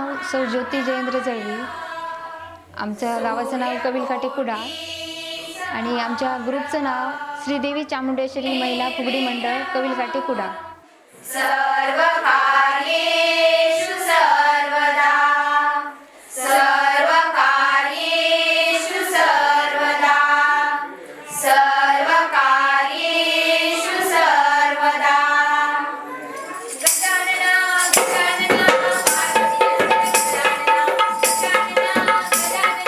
नाव सौ ज्योती जयेंद्र जळवी. आमच्या गावाचं नाव कबिलकाटे कुडाळ आणि आमच्या ग्रुपचं नाव श्रीदेवी चामुंडेश्वरी महिला फुगडी मंडळ कबिलकाटे कुडाळ. सर्वकार्येषु सर्वदा, सर्वकार्येषु सर्वदा, सर्वकार्येषु सर्वदा. गजानना गजानना गजानना गजानना गजानना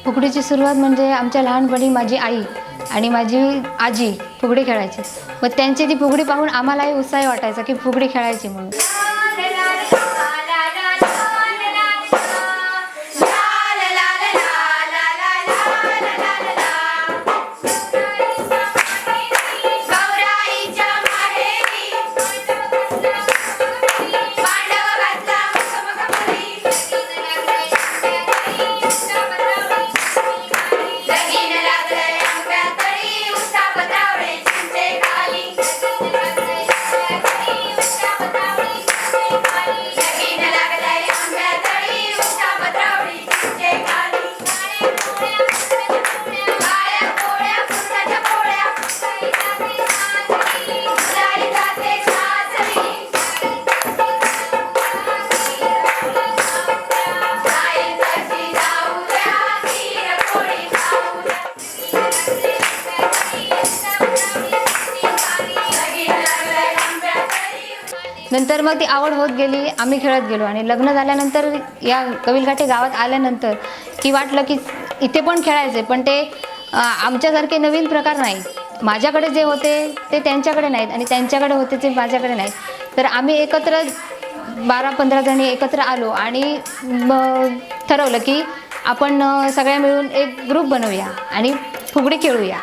फुगडीची सुरुवात म्हणजे आमच्या लहानपणी माझी आई आणि माझी आजी फुगडी खेळायची. मग त्यांची ती फुगडी पाहून आम्हालाही उत्साह वाटायचा की फुगडी खेळायची म्हणून. गौराईच्या माहेरी पांडव घातला मखमखमरी, लगीन लागलंय आंब्यातळी, उठा पत्रावळे चिंचे खाली. लगीन लागलंय आंब्यातळी, उठा पत्रावळी चिंचे खाली. काळ्या कोळ्या फुटाच्या पोळ्या, मुलाई जाते सासरी. जाईल तशी जाऊ द्या, खीर पोळी खाऊ द्या. लगीन लागलंय आंब्यातळी. नंतर मग ती आवड होत गेली, आम्ही खेळत गेलो. आणि लग्न झाल्यानंतर या कविलकाठे गावात आल्यानंतर की वाटलं की इथे पण खेळायचे, पण ते आमच्यासारखे नवीन प्रकार नाही. माझ्याकडे जे होते ते त्यांच्याकडे नाहीत आणि त्यांच्याकडे होते ते माझ्याकडे नाहीत. तर आम्ही एकत्र 12-15 जणी एकत्र आलो आणि मग ठरवलं की आपण सगळ्या मिळून एक ग्रुप बनवूया आणि फुगडी खेळूया.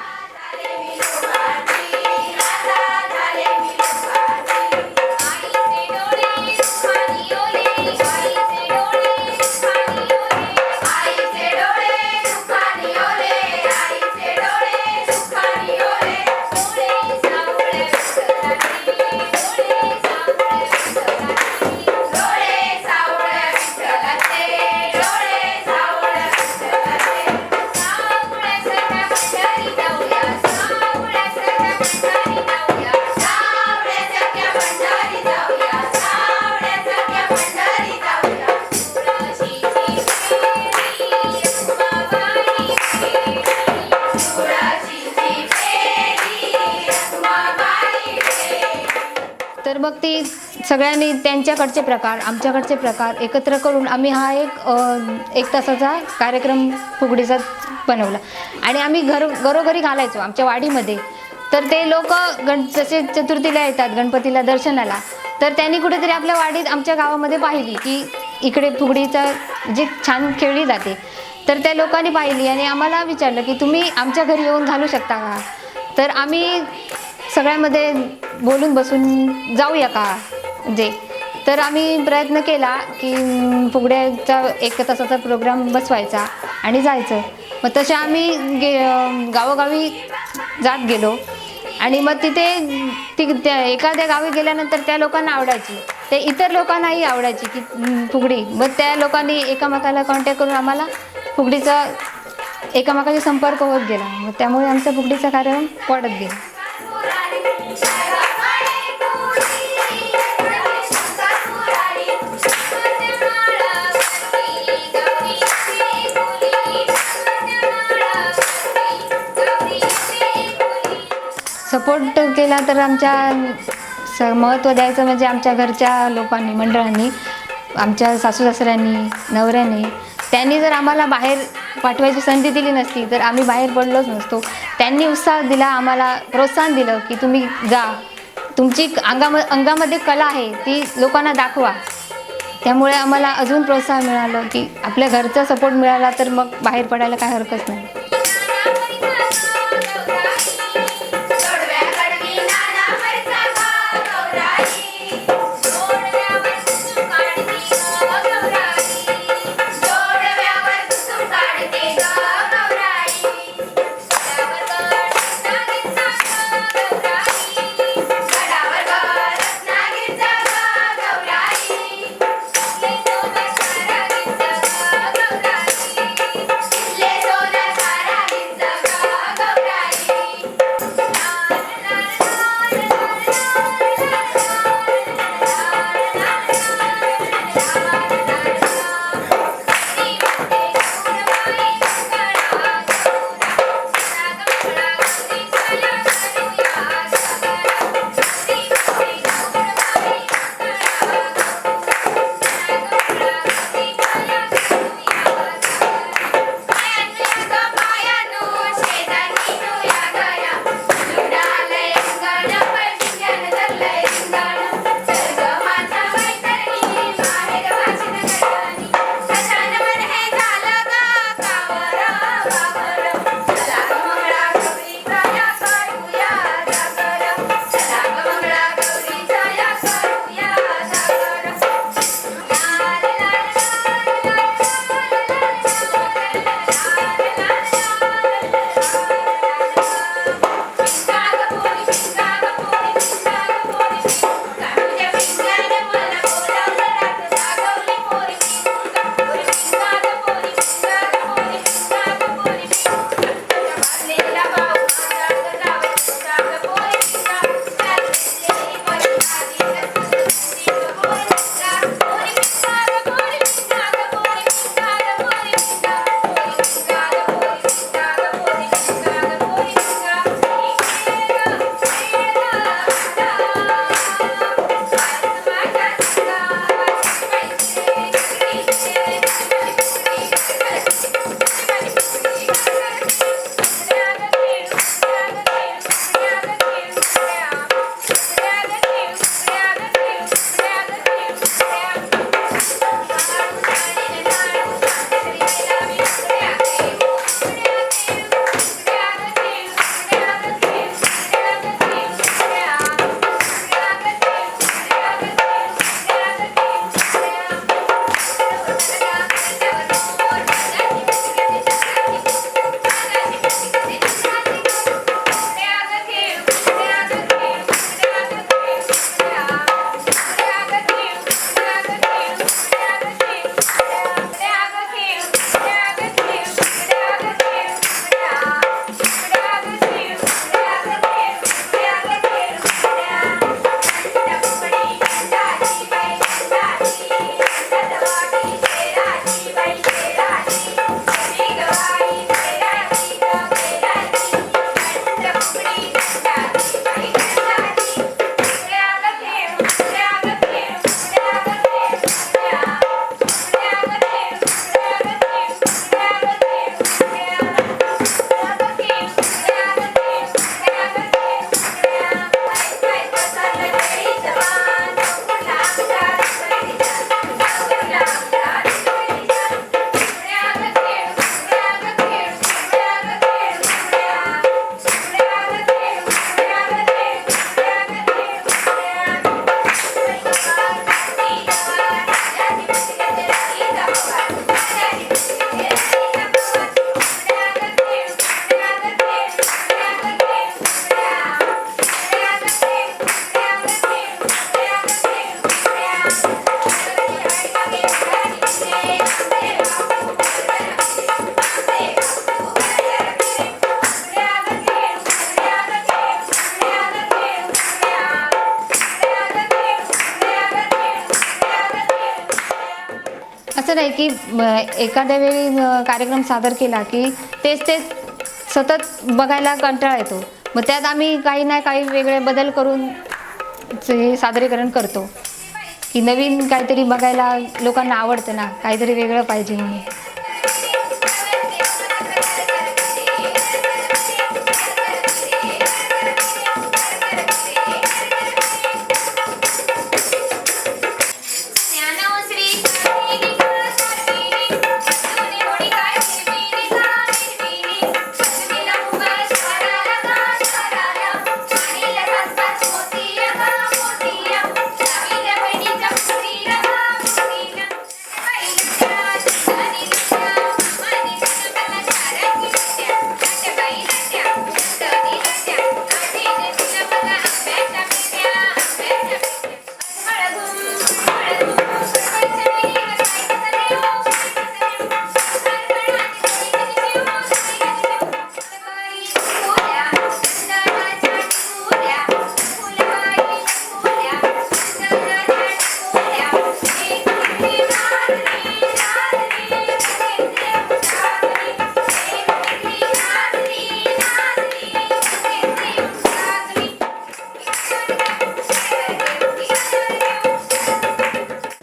आईचे डोळे दुखानी ओले, आईचे डोळे दुखानी ओले. डोळे सावळ्या विठ्ठलाचे, डोळे सावळ्या विठ्ठलाचे. सावळ्यासारख्या पंढरी जाऊया, सावळ्यासारख्या पंढरी जाऊया. तुळशीची पेढी रखुमाबाई पेढी. तर मग ती सगळ्यांनी त्यांच्याकडचे प्रकार आमच्याकडचे प्रकार एकत्र करून आम्ही हा एक एक तासाचा कार्यक्रम फुगडीचा बनवला आणि आम्ही घरोघरी घालायचो आमच्या वाडीमध्ये. तर ते लोक जसे चतुर्थीला येतात गणपतीला दर्शनाला, तर त्यांनी कुठेतरी आपल्या वाडीत आमच्या गावामध्ये पाहिली की इकडे फुगडीचा जे छान खेळली जाते. तर त्या लोकांनी पाहिली आणि आम्हाला विचारलं की तुम्ही आमच्या घरी येऊन घालू शकता का? तर आम्ही सगळ्यांमध्ये बोलून बसून जाऊया का म्हणजे, तर आम्ही प्रयत्न केला की फुगड्याचा एक तासाचा प्रोग्राम बसवायचा आणि जायचं. मग तसे आम्ही गावोगावी जात गेलो आणि मग तिथे ती त्या एखाद्या गावी गेल्यानंतर त्या लोकांना आवडायची, ते इतर लोकांनाही आवडायची की फुगडी. मग त्या लोकांनी एकामेकाला कॉन्टॅक्ट करून आम्हाला फुगडीचा एकामेकाशी संपर्क होत गेला. मग त्यामुळे आमचा फुगडीचा कार्यक्रम वाढत गेला. सपोर्ट केला तर आमच्या महत्त्व द्यायचं म्हणजे आमच्या घरच्या लोकांनी, मंडळांनी, आमच्या सासू सासऱ्यांनी, नवऱ्याने, त्यांनी जर आम्हाला बाहेर पाठवायची संधी दिली नसती तर आम्ही बाहेर पडलोच नसतो. त्यांनी उत्साह दिला, आम्हाला प्रोत्साहन दिलं की तुम्ही जा, तुमची अंगामध्ये कला आहे ती लोकांना दाखवा. त्यामुळे आम्हाला अजून प्रोत्साहन मिळालं की आपल्या घरचा सपोर्ट मिळाला तर मग बाहेर पडायला काय हरकत नाही. असं नाही की एखाद्या वेळी कार्यक्रम सादर केला की तेच तेच सतत बघायला कंटाळा येतो. मग त्यात आम्ही काही ना काही वेगळे बदल करून हे सादरीकरण करतो की नवीन काहीतरी बघायला लोकांना आवडतं ना, काहीतरी वेगळं पाहिजे म्हणून.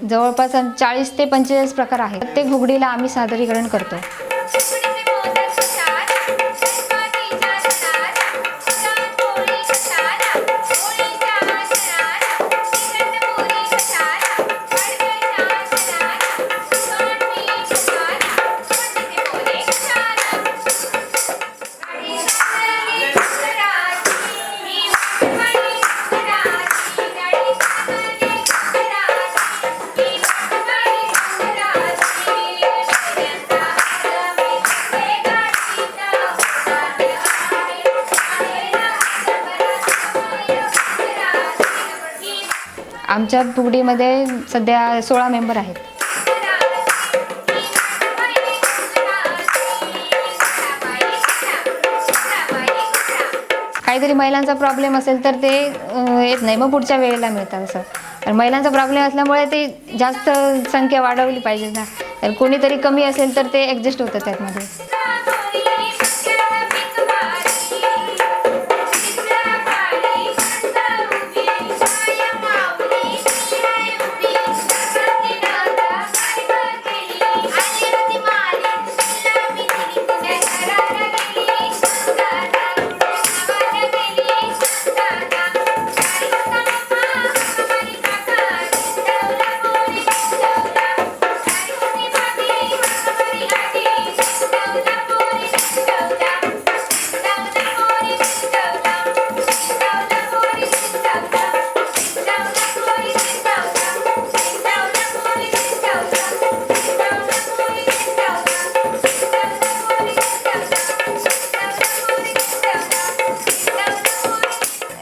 जवळपास 40 ते 45 प्रकार आहेत. प्रत्येक फुगडीला आम्ही सादरीकरण करतो. आमच्या फुगडीमध्ये सध्या 16 मेंबर आहेत. काहीतरी महिलांचा प्रॉब्लेम असेल तर ते येत नाही, मग पुढच्या वेळेला मिळतात असं. तर महिलांचा प्रॉब्लेम असल्यामुळे ते जास्त संख्या वाढवली पाहिजे ना, तर कोणीतरी कमी असेल तर ते ॲडजस्ट होतं त्यातमध्ये.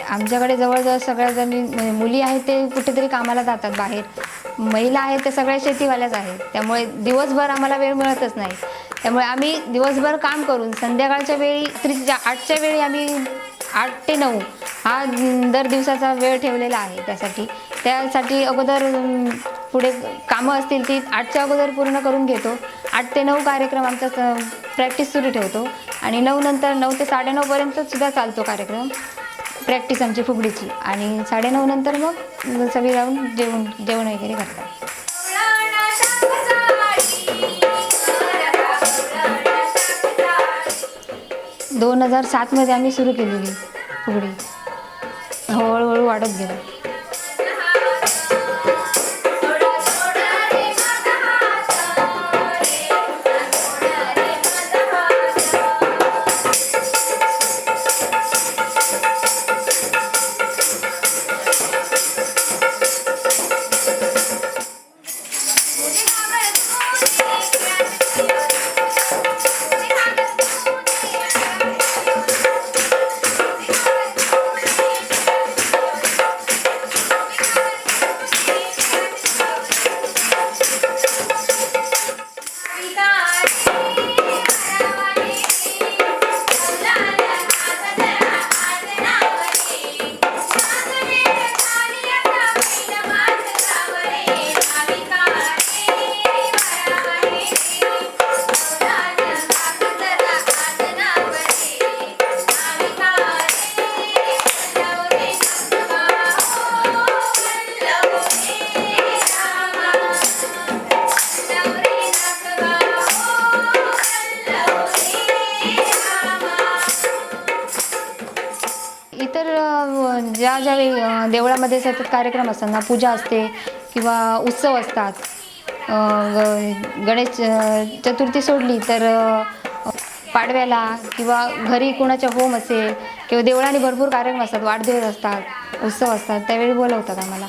आमच्याकडे जवळजवळ सगळ्या जणी म्हणजे मुली आहेत ते कुठेतरी कामाला जातात बाहेर, महिला आहेत त्या सगळ्या शेतीवाल्याच आहेत, त्यामुळे दिवसभर आम्हाला वेळ मिळतच नाही. त्यामुळे आम्ही दिवसभर काम करून संध्याकाळच्या वेळी 8च्या वेळी आम्ही 8 ते 9 हा दर दिवसाचा वेळ ठेवलेला आहे त्यासाठी. त्यासाठी अगोदर पुढे कामं असतील ती 8च्या अगोदर पूर्ण करून घेतो. 8 ते 9 कार्यक्रम आमचा प्रॅक्टिस सुरू ठेवतो आणि 9 नंतर 9 ते 9:30 सुद्धा चालतो कार्यक्रम, प्रॅक्टिस आमची फुगडीची. आणि 9:30 नंतर मग सगळी जाऊन जेवण वगैरे करतात. 2007 मध्ये आम्ही सुरू केलेली फुगडी, हळूहळू वाढत गेलं. इतर ज्या ज्यावेळी देवळामध्ये सतत कार्यक्रम असतात ना, पूजा असते किंवा उत्सव असतात, गणेश चतुर्थी सोडली तर पाडव्याला किंवा घरी कोणाच्या होम असेल किंवा देवळाने भरपूर कार्यक्रम असतात, वाढदिवस असतात, उत्सव असतात, त्यावेळी बोलवतात आम्हाला.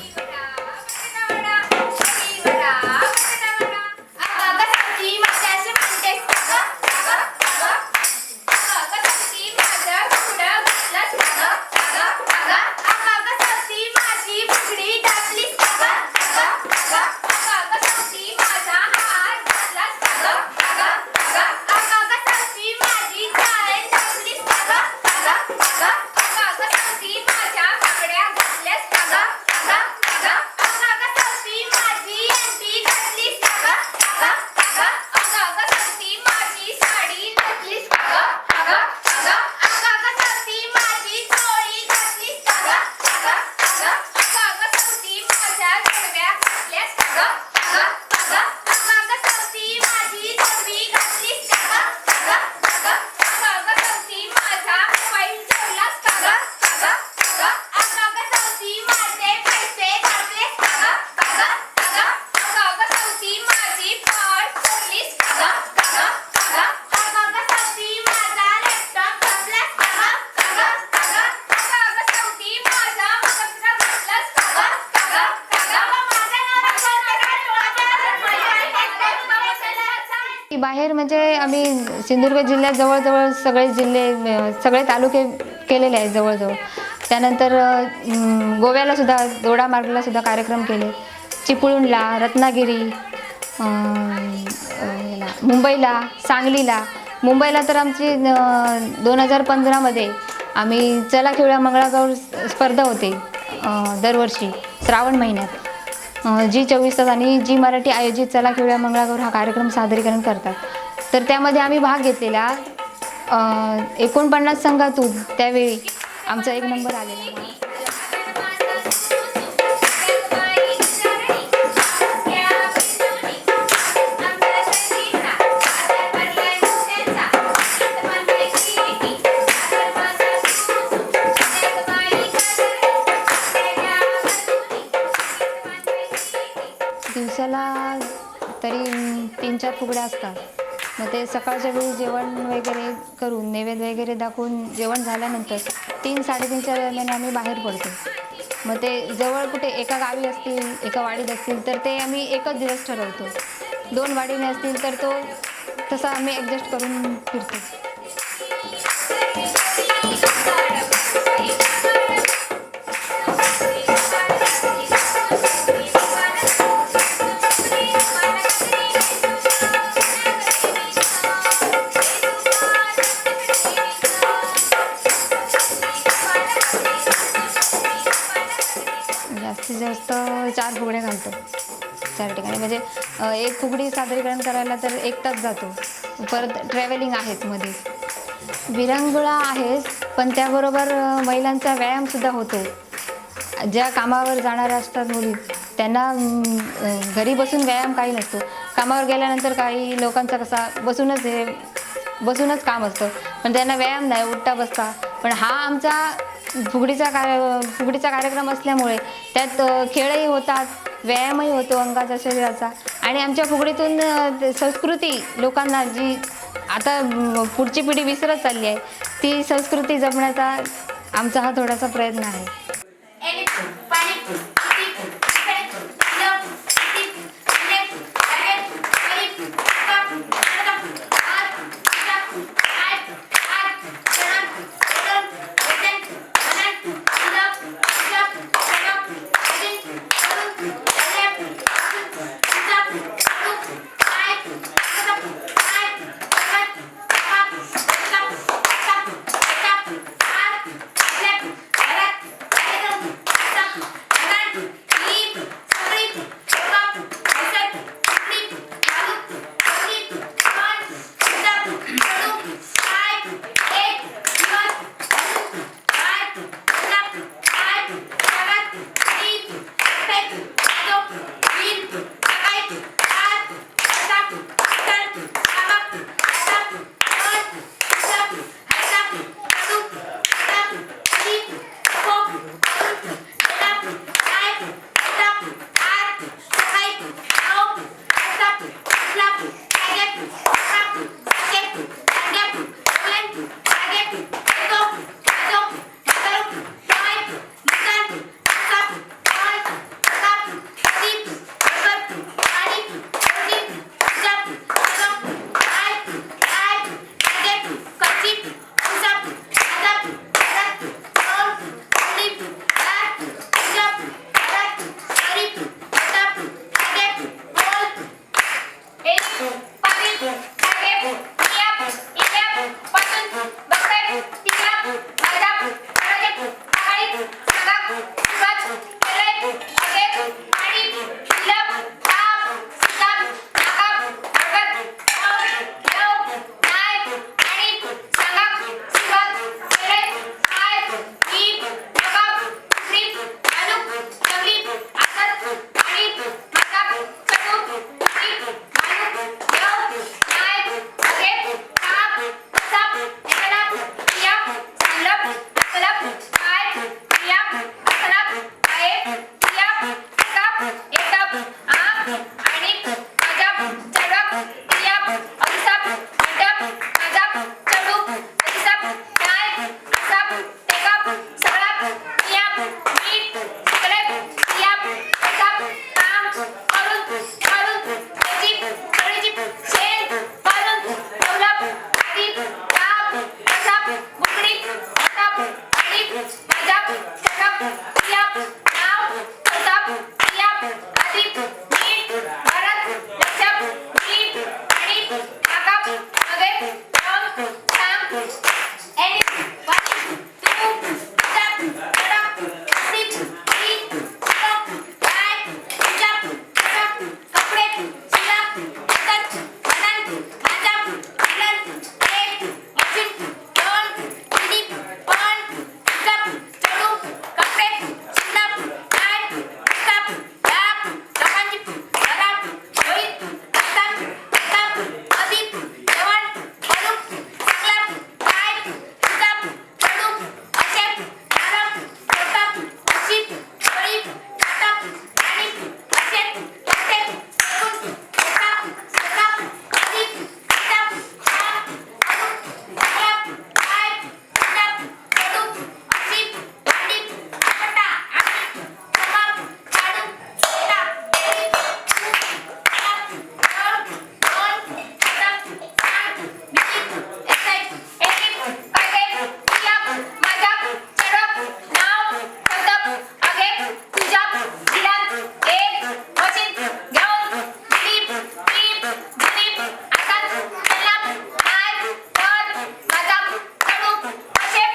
बाहेर म्हणजे आम्ही सिंधुदुर्ग जिल्ह्यात जवळजवळ सगळे जिल्हे, सगळे तालुके केलेले आहेत जवळजवळ. त्यानंतर गोव्याला सुद्धा, दोडामार्गला सुद्धा कार्यक्रम केले, चिपळूणला, रत्नागिरी, मुंबईला, सांगलीला. मुंबईला तर आमची 2015मध्ये आम्ही चला खेळूया मंगळागौर स्पर्धा होते दरवर्षी श्रावण महिन्यात. जी 24 तास आणि जी मराठी आयोजित चला खेळूया मंगळागौर हा कार्यक्रम सादरीकरण करतात, तर त्यामध्ये आम्ही भाग घेतलेला. 49 संघातून त्यावेळी आमचा 1 नंबर आलेला. दिवसाला तरी 3-4 फुगड्या असतात. मग ते सकाळच्या वेळी जेवण वगैरे करून, नैवेद्य वगैरे दाखवून जेवण झाल्यानंतर 3-3:30च्या दरम्यान आम्ही बाहेर पडतो. मग ते जवळ कुठे एका गावी असतील, एका वाडीत असतील तर ते आम्ही एकच दिवस ठरवतो. 2 वाडीने असतील तर तो तसा आम्ही ॲडजस्ट करून फिरतो. जास्तीत जास्त 4 फुगड्या घालतो 4 ठिकाणी. म्हणजे एक फुगडी सादरीकरण करायला तर 1 तास जातो, परत ट्रॅव्हलिंग आहेच, मध्ये विरंगुळा आहेच, पण त्याबरोबर महिलांचा व्यायामसुद्धा होतो. ज्या कामावर जाणाऱ्या असतात मुली त्यांना घरी बसून व्यायाम काही नसतो. कामावर गेल्यानंतर काही लोकांचा कसा बसूनच काम असतं, पण त्यांना व्यायाम नाही, उठता बसता. पण हा आमचा फुगडीचा कार्यक्रम असल्यामुळे त्यात खेळही होतात, व्यायामही होतो अंगाचा, शरीराचा. आणि आमच्या फुगडीतून संस्कृती लोकांना, जी आता पुढची पिढी विसरत चालली आहे, ती संस्कृती जपण्याचा आमचा हा थोडासा प्रयत्न आहे.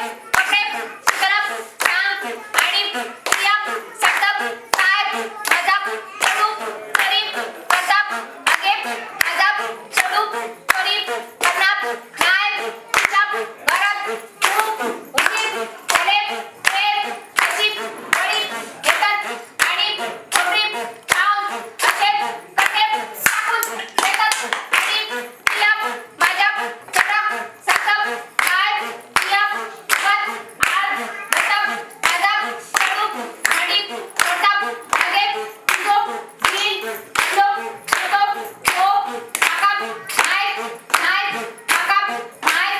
कपडे शीतला श्याम आणि प्रिया सातप साहेब मजाक चढू करी प्रताप आगे आजाब चढू करी प्रताप नाय तिचा घरात तू उशीर कोले प्रेम अशी बळी घेतात आणि खोबरी खाऊन असे कसे टाकून देतात आणि प्रिया माझ्या चढा सातप साहेब प्रिया मत आर प्रताप आजाब चढू आणि प्रताप आगे तुझो दिल तुझो तुझो तो काका नाय नाय काका नाय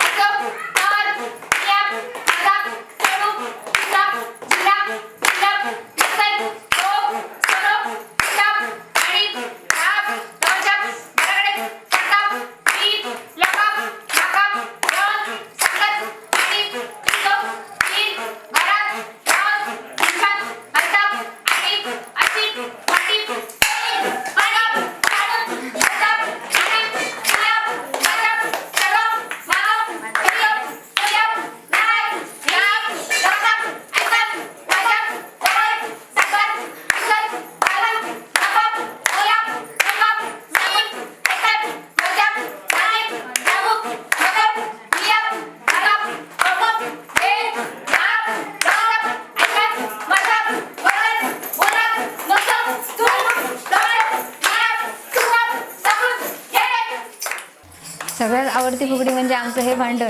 असं तर प्रिया माझा चढू तुझा जिला जिला नसेल तो सरो प्रताप आणि राग नवजात बरगडे प्रताप मी लकाप नाकाप दोन सांगत आणि तुझो तीन घरात दोन दिवसात अल्ताप आणि अशी वाटी मागाप काढून प्रताप आणि प्रिया माझा चढो मागाप प्रिय प्रिय नाय नाम प्रताप ऐकाप माझ्या जवळ सागर अंगद बालक नकाप ओयाप नकाप साबण ऐकाप नवजाप नाय जागूक नकाप प्रिया नकाप कपप वेल नाम प्रताप ऐकाप माझ्या वरद बोलत नसत तू दळ नाम सुकाप साबण घे. सगळ्यात आवडती फुगडी म्हणजे आमचं हे भांडण.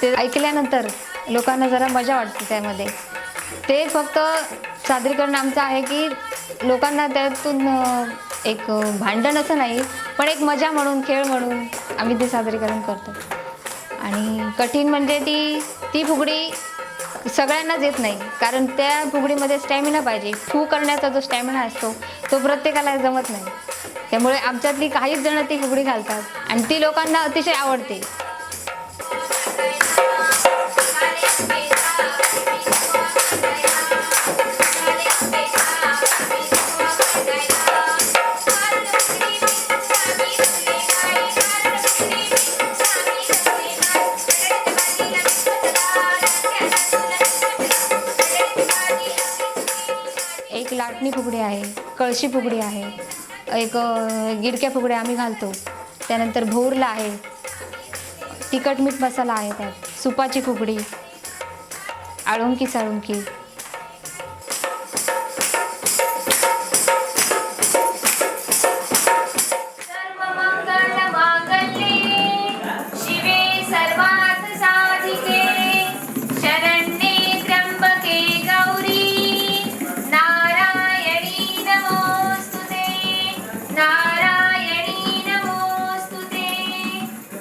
ते ऐकल्यानंतर लोकांना जरा मजा वाटते त्यामध्ये. ते फक्त सादरीकरण आमचं आहे की लोकांना त्यातून एक भांडण असं नाही, पण एक मजा म्हणून, खेळ म्हणून आम्ही ते सादरीकरण करतो. आणि कठीण म्हणजे ती ती फुगडी सगळ्यांनाच येत नाही, कारण त्या फुगडीमध्ये स्टॅमिना पाहिजे. फू करण्याचा जो स्टॅमिना असतो तो प्रत्येकाला जमत नाही. त्यामुळे आमच्यातली काहीच जण ती फुगडी घालतात आणि ती लोकांना अतिशय आवडते. एक लाटणी फुगडी आहे, कळशी फुगडी आहे, एक गिरक्या फुगड्या आम्ही घालतो. त्यानंतर भोरला आहे, तिखट मीठ मसाला आहे, त्यात सुपाची फुगडी, आळुंकी साळुंकी. सर्वमंगल मांगल्ये शिवे सर्वार्थ साधिके शरण्ये त्र्यंबके गौरी नारायणी नमोस्तुते नारायणी नमोस्तुते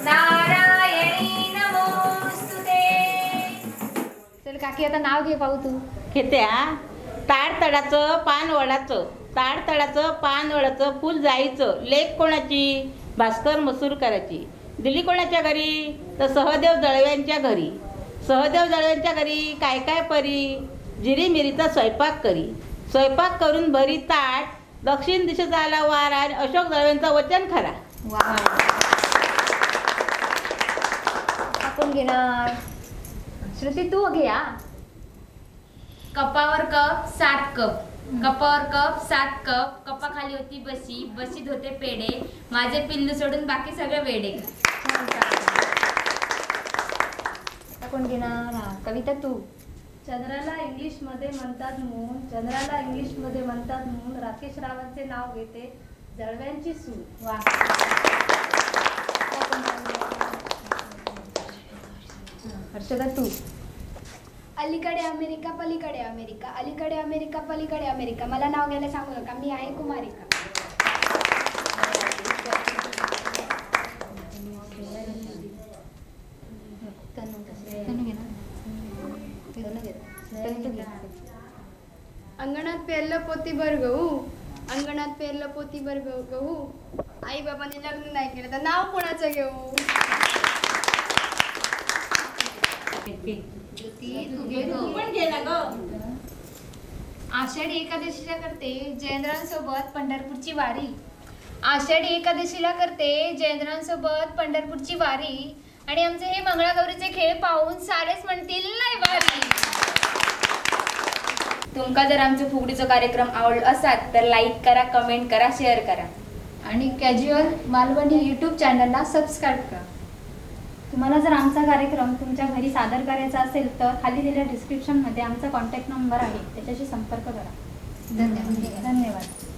नारायणी नमोस्तुते. चल काकी, आता नाव घे पाहू तू. घेते हा. ताड तडाचं पान वडाचं, ताड तडाचं पान वडाचं फुल जायचं. लेक कोणाची? भास्कर मसूरकराची. दिली कोणाच्या घरी? तर सहदेव दळव्यांच्या घरी. सहदेव दळव्यांच्या घरी काय काय परी? जिरी मिरीचा स्वयंपाक करी. स्वयंपाक करून भरी ताट, दक्षिण दिशेचा आला वारा आणि अशोक दळव्यांचा वचन खरा. वा, कोण घेणार? श्रुती, तू घे हा. कपावर कप 7 कप, कपावर कप 7 कप, कपाखाली होती बशी, बशीत होते पेढे, माझे पिल्लू सोडून बाकी सगळे वेडे. आता कोण घेणार? हा, कविता तू. चंद्राला इंग्लिशमध्ये म्हणतात मून, चंद्राला इंग्लिशमध्ये म्हणतात मून, राकेश रावांचे नाव घेते जळव्यांची सून. वा, हर्षदा तू. अलीकडे अमेरिका पलीकडे अमेरिका, अलीकडे अमेरिका पलीकडे अमेरिका, मला नाव घ्यायला सांगू नका, मी आहे कुमारिका. तनू घे ना. तनू, तू घे. अंगणात पेरलं पोतीभर गहू, अंगणात पेरलं पोतीभर गहू, आई बाबांनी लग्न नाही केलं तर नाव कोणाचं घेऊ? तू पण घे ना गं. आषाढी एकादशीला करते जयेंद्रांसोबत पंढरपूरची वारी. आषाढी एकादशीला करते जयेंद्रांसोबत पंढरपूरची वारी. आणि आमचे हे मंगळागौरीचे खेळ पाहून सारेच म्हणतील लय भारी. तुमका जर आमचो फुगडीचो कार्यक्रम आवडलो असात तर लाईक करा, कमेंट करा, शेअर करा. आणि कॅज्युअल मालवणी यूट्यूब चॅनलला सबस्क्राईब करा. तुम्हाला जर आमचा कार्यक्रम तुमच्या घरी सादर करायचा असेल तर खाली दिलेल्या डिस्क्रिप्शनमध्ये आमचा कॉन्टॅक्ट नंबर आहे, त्याच्याशी संपर्क करा. धन्यवाद. धन्यवाद.